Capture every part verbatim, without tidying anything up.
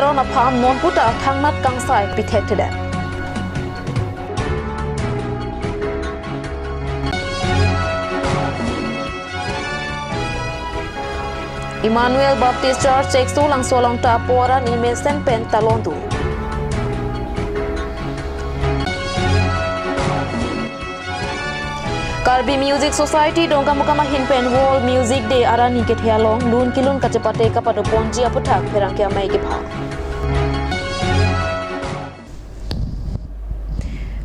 Teron aphan non puta thangnat kangsai pithekthe det. Emmanuel Baptist Church Chekso Langso along ta poran imesen pen talon do. Karbi Music Society Dongkamukam ahin pen World Music Day arni kethe along lun kelun kachepate kapado ponji aputhak pherangke amei kepha.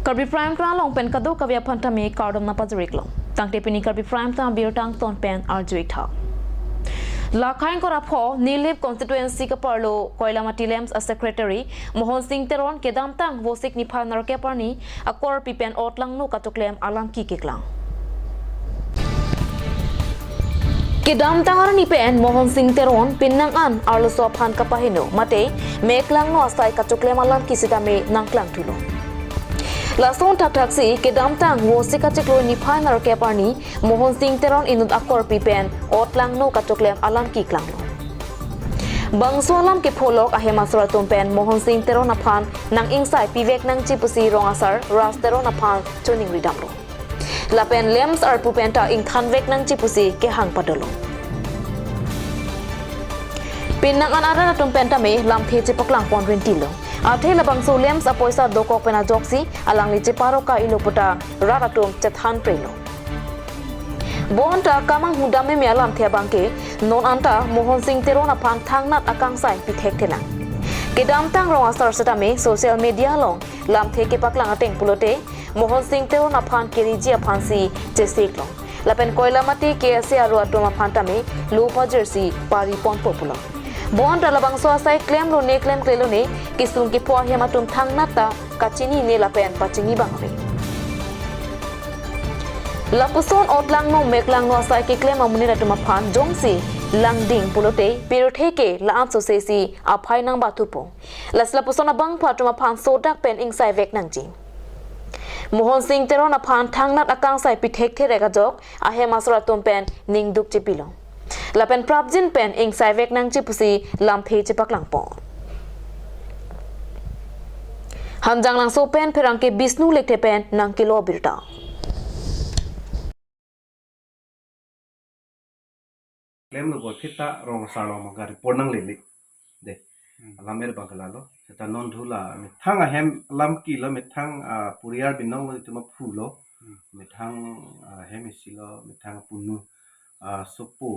Karbi Prime Time along pen kadokave aphan tame kardom nangpajir-iklo. Tangte pini Karbi Prime Time abirta angton pen arju-ik tha. Lakhain kora pho Nilip constituency kaparlo Koilamati LAMPS a secretary Mohon Sing Teron kedamtang Vosik niphai nerkep arni akorpi pen otlangno kachoklem alam keklang. Kedamtang arni pen Mohon Sing Teron penang an arloso aphan kapaheno mate meklangno asai kachoklem alam ke sitame nangklangthulo. Lason thakthaksi kedamtang Vosik achiklo niphai nerkep arni Mohon Sing Teron inut akorpi pen otlangno kachoklem alam keklanglo. Bangso alam kepholok ahem asor atum pen Mohon Sing Teron aphan nang-ingsai pivek nangji pusi rong asar Ras Teron aphan choningri damlo. Lapen LAMPS arpu pen ta ingthanvek nangji pusi kehang padolo. Penang an arat atum pen tame lamthe chepaklang pon rintilo. Athe labangso LAMPS apoisa dokok pen ajoksi alangli cheparo ka-ilo puta rat atum chethan prelo. Bonta kamang hudam meme alamthe abangke non anta Mohon Sing Teron aphan thangnat akangsai pithekthe lang. Kedamtang rong asar setame social media along lamthe kepaklang ateng pulote Mohon Sing Teron aphan keriji aphansi cheseklong. Lapen Koilamati K S A aru atum aphan tame lo pajirsi pari ponpo pulo. Bonta labangso asai klemlone klemklelone kesung kepho ahem atum thangnat ta kachinine lapen pachini bang ave. Lapuson otlangno meklangno asai keklem amonit atum aphan jongsi langding pulote pirthe ke la-an sosesi aphai nangbathupo. Lasi lapuson abangphu atum aphan sodak pen ingsaivek nangji. Mohon Sing Teron aphan thangnat akangsai pithekthe rek ajok ahem asor atum pen ningduk chepilo. Lapen prapjin pen ingsaivek nangji pusi lamthe chepaklangpo. Hanjanglangso pen pherangke Bishnu Lekthe pen nangkelo birta. Klemlo boi phita rong asar along maka report nanglele. De. Hmm. Alam er bang kalalo. Seta non dhula methang ahem alam kelo methang, ah, puriar binong lo itum aphu lo. Hmm. Methang, ah, ahem isi lo methang punu, ah, sopo,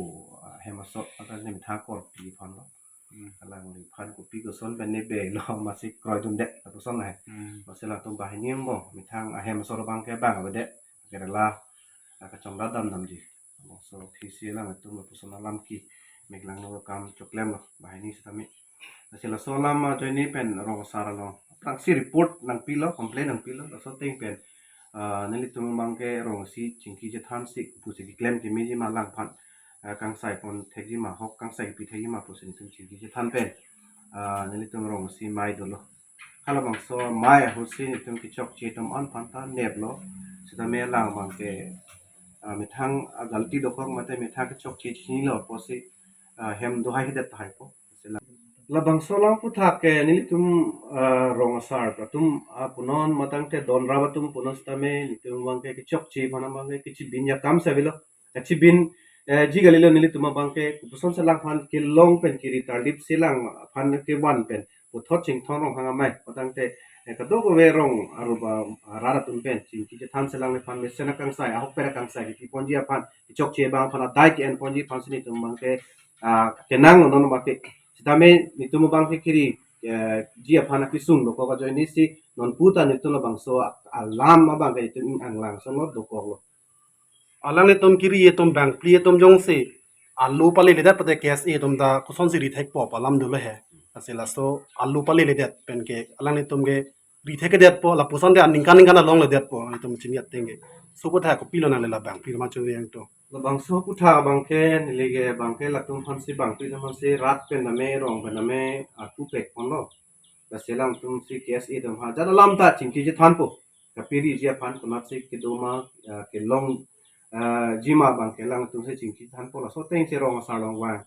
ah, ahem asor atal ne methang korpi aphan lo. Hmm. Alangli aphan kopi koson pen ne be lo masih kroidunde lapuson hai. Hmm. Masih latum banghini angbong methang ahem asor abangke bang avedet. Kerala, ah, kachongdat damdamji. Bangso official alangtum lapuson alam ke meklangno akam choklemlo banghini setame. Lasi laso alam, ah, ajoine pen rong asar along aphrangsi report nangpilo, complain nangpilo, laso ateng pen, ah, nelitum abangke rong isi chingki chethansi pusi keklem kemeji ma alangphan, ah, kangsai pon thekji ma hok kangsai pi thekji ma pusi nelitum chingki chethan pen, ah, nelitum rong isi mei dolo. Halabangso mei ahutsi nelitum kechokche atum an aphan ta neplo. Setame alang abangke, ah, methang, ah, galti dokok mate methang kechokche chinilo pusi, ah, hem dohai hedet tahai po. Sela-, labangso alam aphuthak ke nelitum, ah, rong asar atum, ah, punon matang te don rap atum punon setame nelitum abangke kechokche aphan abangke kechibin akam si avelo. Kachibin, eh, ji kalilo nelitum abangke kopuson si alangphan kelong pen kiri tarlip si alangphan kevan pen puthot Chinthong Ronghang amei. Patangte, eh, kadokave rong aruba, ah, rat atum pen chingki chethan si alangliphan mesen akangsai, ahok pen akangsai kepi ponji aphan, kechokche abang aphan adai ke-en ponji aphansi nelitum abangke, ah, kenanglo non abangke. Setame nelitum abangke kiri, eh, ji aphan akesung dokok ajoine si non puta nelitum labangso alam abangke nelitum anglangso lo dokoklo. Alanglitum kiri atum bangphli atum jongsi alo paleledet pute K S A atum ta kosonsi rithekpo pu alam dolo he. Lasi laso alo paleledet pen ke alanglitum ke rithekdetpo lapuson te aningkan ningkan along ledetpo alanglitum chini ateng ke. So kotha kopilo nangle la bangphli ma churi yang to. Labangso kotha abangke neli ke abangke latum aphansi bangphli atum aphansi rat pen tame rong pen tame atupek ponlo. Lasi alangtum si K S A atum ha jat alam ta chingki chethanpo. Kapiriji aphan konatsi kedo ma, ah, kelong, ah, ji ma abangke alangtum si chingki chethanpo laso ateng si rong asar along vang,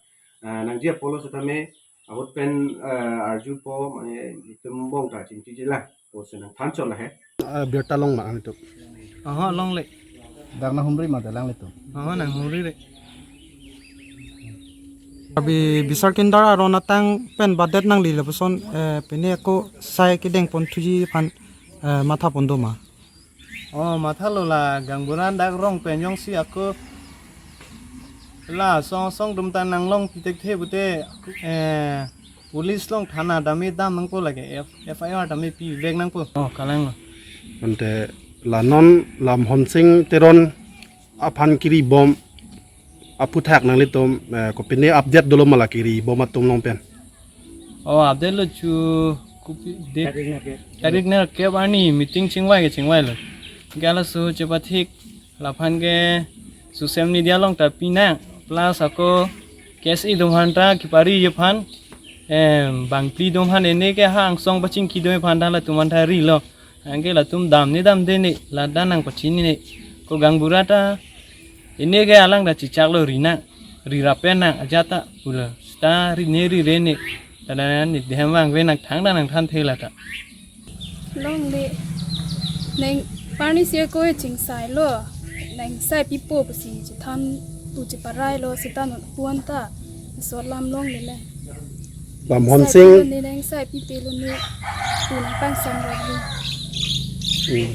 ah, nangji apotlo setame, Ahut pen, eh, arjupo, mane, itum bong ta chingki jila, pusi nangthan chot lahai. Eh, birta long ma, amitu. Aha, longle. Dak nanghumri ma, dalang letum. Aha, nanghumri re. Abi bisar kindar aron atang pen badet nangli lapuson, eh, pine ako sai kedeng pon thuji aphan, eh, matha pon do ma. Oh, mathalo la gaonbura dak rong pen jongsi ako la song song dum ta nanglong pithekthe pute, eh, police along thana dam-i dam nangpo lake, F-, F I R dam-i pivek nangpo. Oh, kalang lo. Ante la non la Mohon Sing Teron aphan kiri bom aphuthak nanglitum, eh, kopine update dolo ma la kiri bom atum along pen? Oh, update lo chu kopi date tarik nerkep. Tarik nerkep arni meeting chingvai ke chingvailo. Gala su chepathik laphan ke social media along ta pinang plus ako K S A atum aphan ta kipari aphan, em, bangphli atum aphan ene ke ha angsong pachingki atum aphan ta latum aphan ta rilo. Anke latum dam ne damde ne, ladak nangpachini ne. Ko gaonbura ta ene ke alang ta chichak lo ri nang, ri rap pen nang ajat ta pulo. Seta ri ne ri re ne. Tada ne deham vangve nangthang ta nangthanthe lata. Longle. Neng parni sir ko e chingsai lo. Neng sai pipo pusi chithan pu chiparailo seta non puan ta. So alam longle le. La Mohon Sing. Sai pilo ne neng sai pipelo ne. Pu nangpangsam rap lo. Hmm.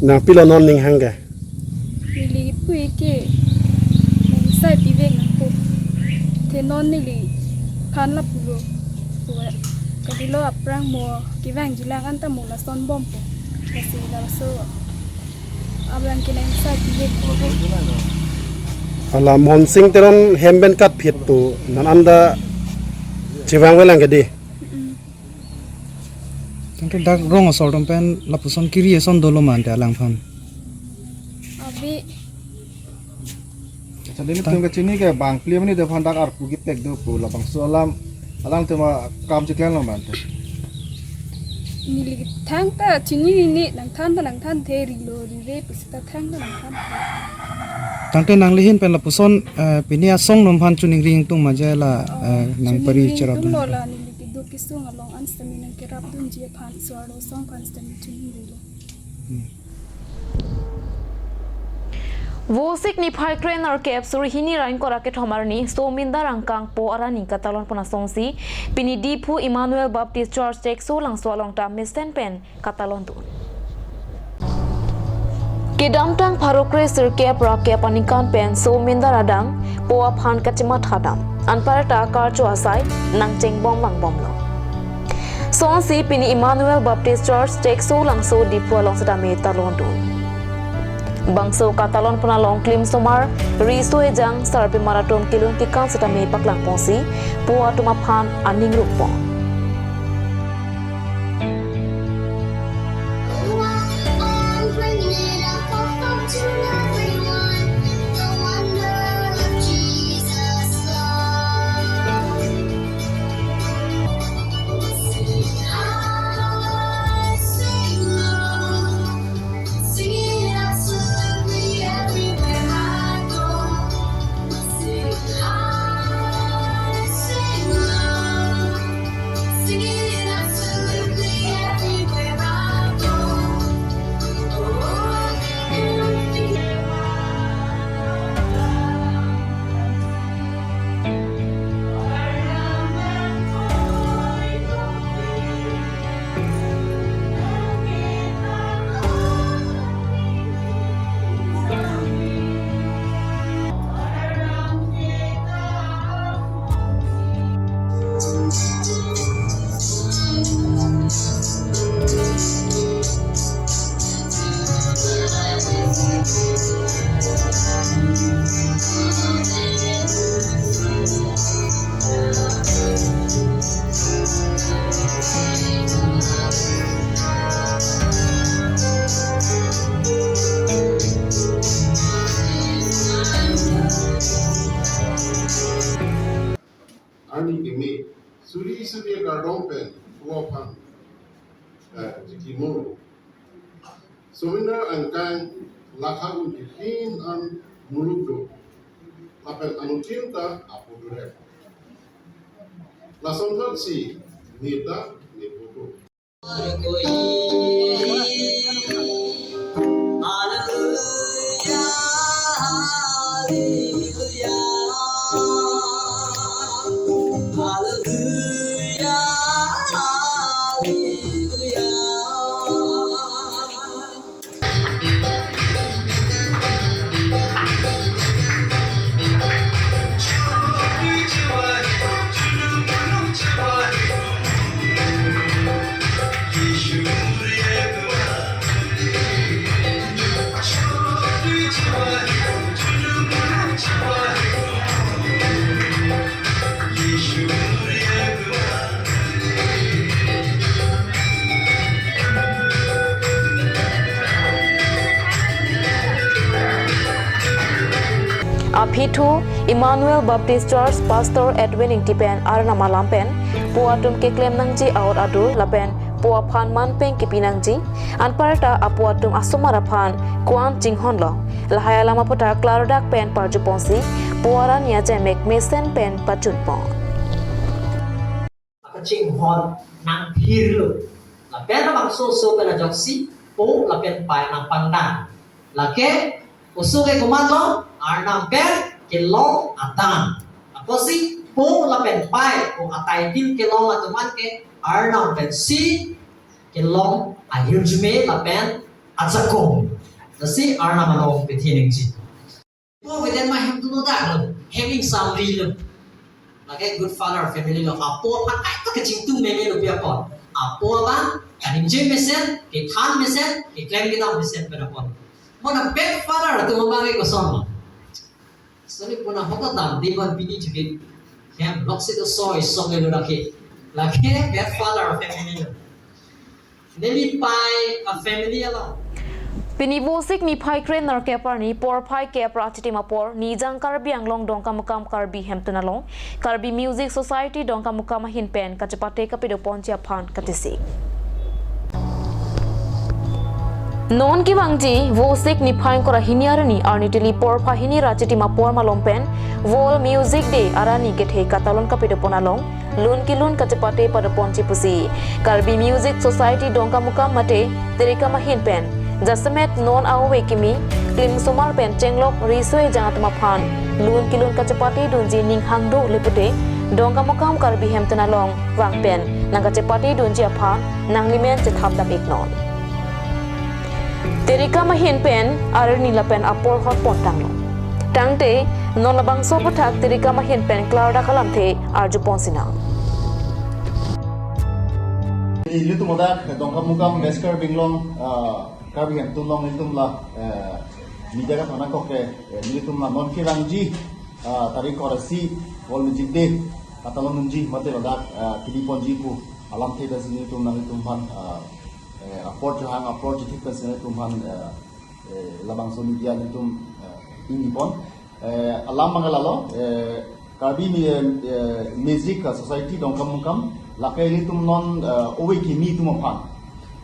Nangpilo non ning hang ke? Neli pu ke neng sai pivek nangpo. Te non neliphan lapulo. Pu kadilo aphrang mo kevang jilang anta mo lason bompo. Lasi laso abang ke neng sai pivek. Hala Mohon Sing Teron hem pen katphit pu non anta chevang velang ke dei. Mm-mm. Tangte dak rong asor atum pen lapuson kiri ason dolo ma ante alangphan? Abi. Acha, nelitum kachini ke bangphli amonit aphan dak arpu kepek do pu labangso alam alangtum akam chiklang lo ma ante? Neli thang ta chinine, nangthan ta nangthanthe, rilo rire pusi ta thang ta nangthanthe. Tangte nangli ahin pen lapuson, eh, pine asong atum aphan choningri ingtung ma je la, oh, eh, nangpari choningri cherap ingtung dun lo la, neli keduk kesung along an sitame nangkerap dunji aphan, so-arlo asong aphan sitame choningrilo. Hmm. Vosik niphai kre nerkep suri hini ra ingkoi ra kethom arni Somindar angkang po arani katalon pon asonsi pini Diphu Emmanuel Baptist Church Tekso Langso along ta mesen pen katalon dun. Kedamtang pharo kre sirkep ra kep aningkan pen Somindar adang po aphan kachematha dam. Anparta karcho asai nangchengbom vangbomlo. Sonsi pini Emmanuel Baptist Church Tekso Langso Diphu along setame talon dun. Bangso katalon pon along klim osomar, riso ejang, sarpimar atum kelun kekan setame paklang ponsi po atum aphan aning ruk pon. Sing it absolutely everywhere I go. Sing high, sing low. Sing it absolutely everywhere I go. Oh, everything. Arni kimi suri suri kardom pen po aphan, eh, chikimo. Somindar angkang lakha un ipin an muluk do. Lapen anuttin ta apo do re. Lason thaksi neta nepopo. Aphi thu Emmanuel Baptist Church Pastor Edwin Ingti pen arnam alam pen po atum keklem nangji aot adur lapen po aphan manpeng kipi nangji, anparta apo atum asomar aphan ko-an chinghon lo, lahai alam aputhak klardak pen parjuponsi po arni ajemek mesen pen pachunpon. Kachinghon nangphirlo. Lapen labangso oso pen ajoksi po lapen pai nangpangdang. Lake oso ke komatlo, arnam pen kelong adan. Apotsi po lapen pai, o a-title kelong atum an ke arnam pensi kelong ahirjume lapen ajakong. Lasi arnam along pethi nangji. Po avedet ma hemtun odak lo, hem ingsamri lo. Lake good father family lo, apo aphan kaita kachingtum meme lo pi apot. Apo abang kaningje mesen, kethan mesen, keklem kedam mesen pen apot. Mo na bad father atum abang ke koson lo. Soni puna hoko dam di ban bini chukit. Hem loksi do soi song lo lake. Lake bad father family lo. Neli pai a-family along. Pini Vosik niphai kre nerkep arni porphai kep ra achitim apor Nijang Karbi Anglong Dongkamukam Karbi Hemtun along Karbi Music Society Dongkamukam ahin pen kachepate kapedoponji aphan katesik. Non kevangji Vosik niphai ingkoi ra hini arni, arni tili porphai hini ra achitim apor malom pen World Music Day arni kethe katalon kapedopon along lun kelun kachepate padoponji pusi Karbi Music Society Dongkamukam mate Terikam ahin pen jasemet non a-ove kimi klimsomar pen chenglok riso ejang atum aphan lun kelun kachepate dunji ning hangduk le pute Dongkamukam Karbi Hemtun along vang pen nangkachepate dunji aphan nanglimen chethap dam iknon. Terikam ahin pen arni lapen apor hotpon tanglo. Tangte non labangso aputhak Terikam ahin pen klardak alamthe arjupon sinang. Ilitum odak Dongkamukam West Karbi Anglong, ah, Karbi Hemtun along ilitum la, eh, media kephanangkok ke, eh, ilitum la non kevangji, ah, tarik ingkoi ra isi World Music Day katalon dunji mate ladak, ah, kebiponji pu alamthe pensi ilitum nanglitum aphan, ah, eh, apor chohang apor chithik pensi nanglitum aphan, eh, eh, labangso media ilitum, eh, ingipon. Eh, alam abang ke lalo, eh, Karbi Mi-, eh, eh, Music, eh, Society Dongkamukam, lake ilitum non, eh, ove kimi atum aphan.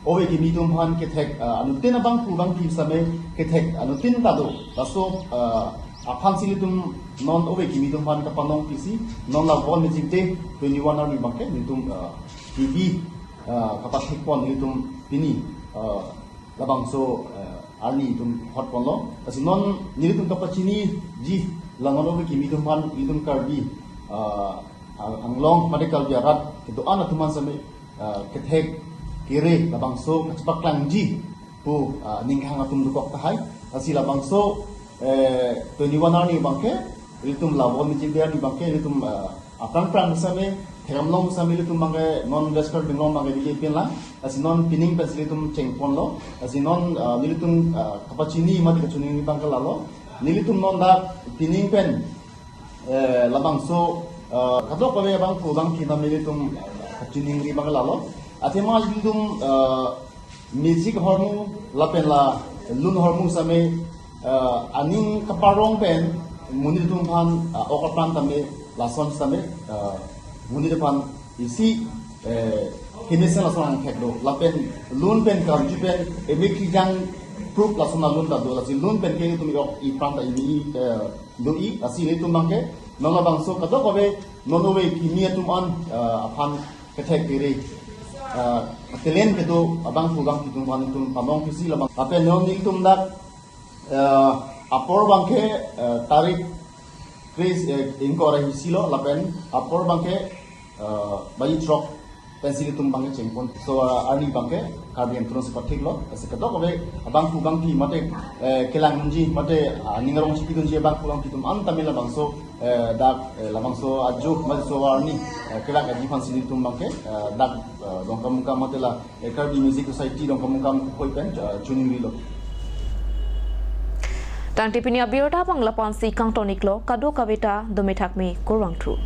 Ove kimi atum aphan kethek, eh, anuttin abangphu abangphi same kethek, anuttin ta do. Laso, eh, aphansi ilitum non ove kimi atum aphan kapanong pisi, non la World Music Day twenty-one arni abang ke, ilitum, eh, T V, eh, kapathekpon ilitum pini, eh, labangso, eh, arni itum hotponlo. Lasi non nelitum kapachiniji la non ove kimi atum aphan itum Karbi, ah, Ang-, Anglong mate Karbi arat kedo-an atum aphan same, ah, kethek kere labangso kachepaklangji pu, ah, ninghang atum dokok tahai. Lasi labangso, eh, twenty-one arni abang ke, ilitum la World Music Day arni abang ke, ilitum, ah, aphrang phrang same, theklong same ilitum abang ke non West Karbi Anglong abang ke biji pinlang, lasi non pining pensi ilitum chengponlo, lasi non, ah, nelitum, ah, kapachini mate kachiningri abang ke lalo, nelitum non dak pining pen, eh, labangso, ah, kadokave abangphu abangphi nelitum kachiningri abang ke lalo, athema ilitum, ah, music ahormu lapen la lun ahormu same, eh, aning kaparong pen monit atum aphan, eh, ok apran tame lason same, eh, monit aphan isi, eh, kemesen lason angthek do. Lapen lun pen karju pen ebe kijang proof lason alun ta do. Lasi lun pen ke itum ok ipran ta ini, eh, do-i, lasi ilitum abang ke Non labangso kadokave non ove kimi atum an, eh, aphan kethek kere, eh, talent kedo abangphu bangphi atum aphan itum pamong pisi labang. Lapen non nelitum dak, eh, apor abangke, eh, tarik kris, eh, ingkoi ra isi lo lapen apor abangke, eh, baji throk pensi nelitum abangke chengpon. So, eh, arni abangke Karbi Anglong si pathik lo. Lasi kadokave abangphu bangphi mate, eh, kelang dunji mate, ah, ning arong chiki dunji abangphu bangphi atum an tame labangso, eh, dak, eh, labangso ajo mate so arni, eh, kelak aji aphansi nelitum abangke, eh, dak, eh, Dongkamukam mate la, eh, Karbi Music Society Dongkamukam hoi pen, eh, chuning rilo. Tangte pini abirta abang lapu-ansi kangton-iklo, kadokave ta dome thakme, kurvangthu.